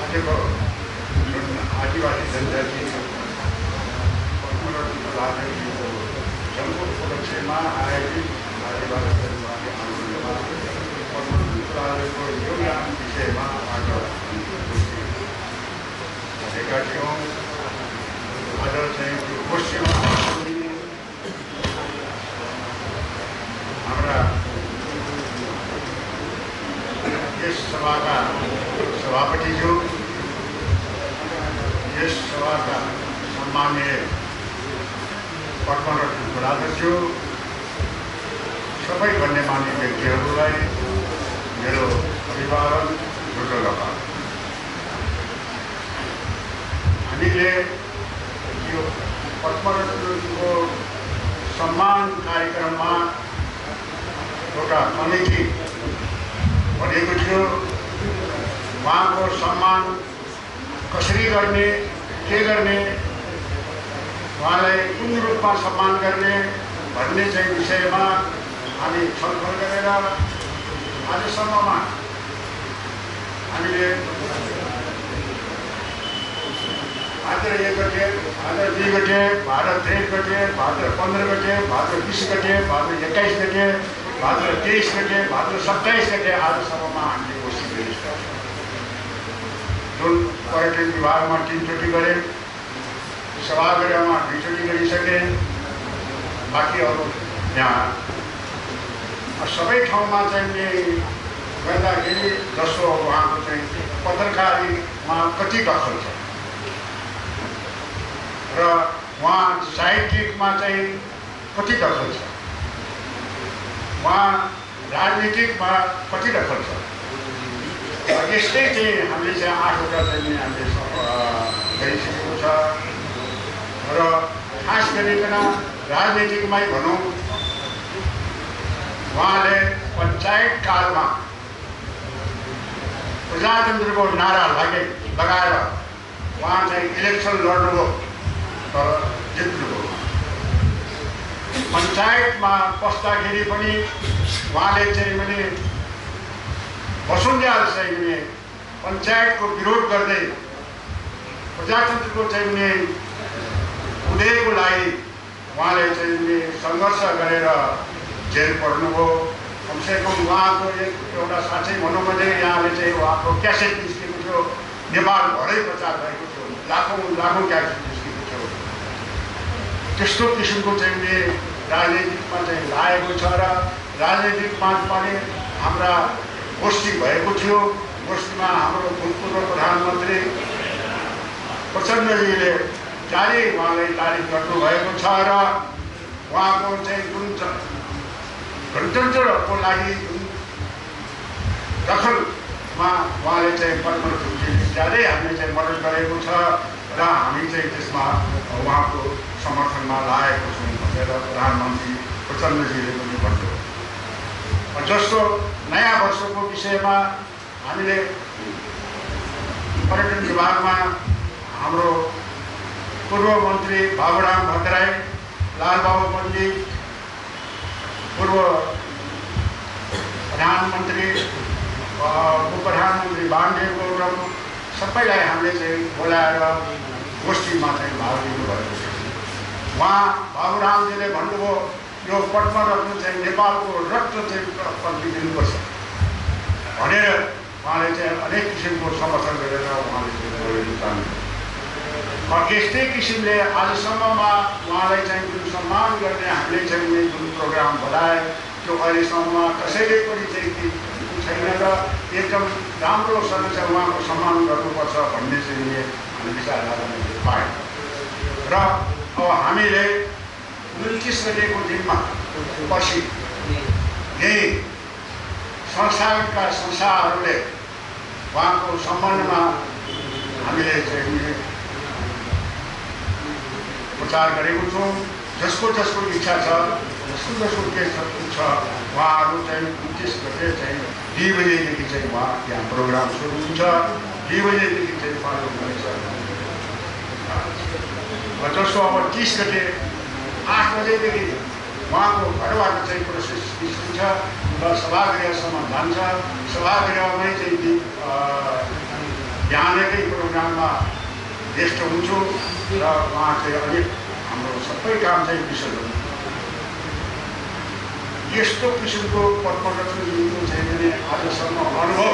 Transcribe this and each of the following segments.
राज्यको जुन आदिवासी जनजाति जनको उपलक्ष्यमा आयोजित आदिवासी जनजाति आन्दोलनमा पद्मको योगदान विषयमा आज गरेका थियौँ। आज चाहिँ त्यो गोष्ठीमा हाम्रा यस सभाका सभापतिज्यू, यस सभाका सम्माननीय पद्मरत्न बरादरज्यू, सबै गण्यमान्य व्यक्तिहरूलाई मेरो अभिवादन ढुकढुकाउ। हामीले यो पद्मरत्नको सम्मान कार्यक्रममा एउटा कमिटी बनेको थियो। उहाँको सम्मान कसरी गर्ने, के गर्ने, उहाँलाई कुन रूपमा सम्मान गर्ने भन्ने चाहिँ विषयमा हामी छलफल गरेर आजसम्ममा हामीले भाद्र 1 गते, भाद्र 2 गते, भाद्र 3 गते, भाद्र 15 गते, भाद्र 20 गते, भाद्र 21 गते, भाद्र 23 गते, भाद्र 27 गते आजसम्ममा हामीले गोष्ठी गरिसक्यौँ। जुन पर्यटन विभागमा 3 चोटि गरे, सभागृहमा 2 चोटि गरिसके, बाँकी अरू यहाँ सबै ठाउँमा चाहिँ गर्दाखेरि जसो उहाँको चाहिँ पत्रकारितामा कति दखल छ र उहाँ साहित्यिकमा चाहिँ कति दखल छ, उहाँ राजनीतिकमा कति दखल छ। यस्तै चाहिँ हामीले चाहिँ 8वटा चाहिँ हामीले गरिसकेको छ र खास गरिकन राजनीतिकमै भनौँ, उहाँले पञ्चायत कालमा प्रजातन्त्रको नारा लगाएर उहाँ चाहिँ इलेक्सन लड्नुभयो तर जित्नुभयो। पञ्चायतमा पस्दाखेरि पनि उहाँले चाहिँ भने वसुन्जेल चाहिँ भने पञ्चायतको विरोध गर्दै प्रजातन्त्रको चाहिँ भने उदयको लागि उहाँले चाहिँ सङ्घर्ष गरेर जेल पर्नुभयो। कमसेकम उहाँको एउटा साँच्चै भनौँ भने यहाँले चाहिँ उहाँको क्यासेट निस्केको थियो, नेपालभरै प्रचार भएको थियो, लाखौँ क्यासेट निस्केको थियो। त्यस्तो किसिमको चाहिँ राजनीतिकमा चाहिँ लागेको छ र राजनीतिकमा पनि हाम्रा गोष्ठी भएको थियो। गोष्ठीमा हाम्रो भूतपूर्व प्रधानमन्त्री प्रचण्डजीले जारी उहाँलाई तारिफ गर्नुभएको छ र उहाँको चाहिँ जुन गणतन्त्रको लागि जुन दखलमा उहाँले चाहिँ पद्मरत्न ज्यादै हामीले चाहिँ मद्दत गरेको छ र हामी चाहिँ त्यसमा उहाँको समर्थनमा लागेको छौँ भनेर प्रधानमन्त्री प्रचण्डजीले पनि भन्नुभयो। जस्तो नयाँ वर्षको विषयमा हामीले पर्यटन विभागमा हाम्रो पूर्व मन्त्री बाबुराम भट्टराई, लालबाबु पण्डित, पूर्व प्रधानमन्त्री उपप्रधानमन्त्री वामदेव गौतम सबैलाई हामीले चाहिँ बोलाएर गोष्ठीमा चाहिँ भाग लिनुभएको छ। उहाँ बाबुरामजीले भन्नुभयो यो पद्मरत्न चाहिँ नेपालको रत्न चाहिँ दिनुपर्छ भनेर उहाँले चाहिँ अनेक किसिमको समर्थन गरेर उहाँले चाहिँ यस्तै किसिमले आजसम्ममा उहाँलाई चाहिँ जुन सम्मान गर्ने हामीले चाहिँ जुन प्रोग्राम बनाए त्यो अहिलेसम्ममा कसैले पनि चाहिँ छैन र एकदम राम्रोसँग चाहिँ उहाँको सम्मान गर्नुपर्छ भन्ने चाहिँ हामीले विचार गर्ने पायौँ। र अब हामीले 29 गतेको दिनमा पछि यही संस्थाका संस्थाहरूले उहाँको सम्बन्धमा हामीले चाहिँ प्रचार गरेको छौँ। जसको इच्छा छ, जसको के छ उहाँहरू चाहिँ 29 गते चाहिँ 2 बजेदेखि चाहिँ उहाँ यहाँ प्रोग्राम सुरु हुन्छ। 2 बजेदेखि चाहिँ फलो हुनेछ। जस्तो अब 30 गते 8 बजेदेखि उहाँको घरबाट चाहिँ प्रोसेस निस्किन्छ र सभागृहसम्म जान्छ। सभागृहमै चाहिँ बिहानकै प्रोग्राममा व्यस्त हुन्छु र उहाँ चाहिँ अलिक हाम्रो सबै काम चाहिँ विषय हो। यस्तो किसिमको पद्मरत्न दिनु चाहिँ भने आजसम्म अनुभव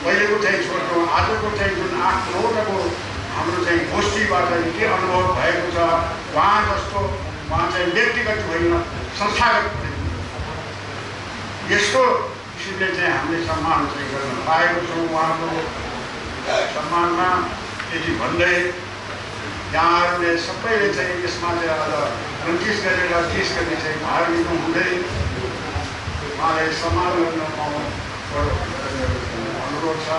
पहिलेको चाहिँ छोड्नु, आजको चाहिँ जुन 8-9वटाको हाम्रो चाहिँ गोष्ठीबाट के अनुभव भएको छ, उहाँ जस्तो उहाँ चाहिँ व्यक्तिगत होइन संस्थागत यस्तो किसिमले चाहिँ हामीले सम्मान चाहिँ गर्न पाएको छौँ। उहाँको सम्मानमा यति भन्दै यहाँहरूले सबैले चाहिँ यसमा चाहिँ आज 29 गरेर 30 गरी चाहिँ भाग लिनु हुँदै उहाँलाई सम्मान गर्न पाउनु अनुरोध छ।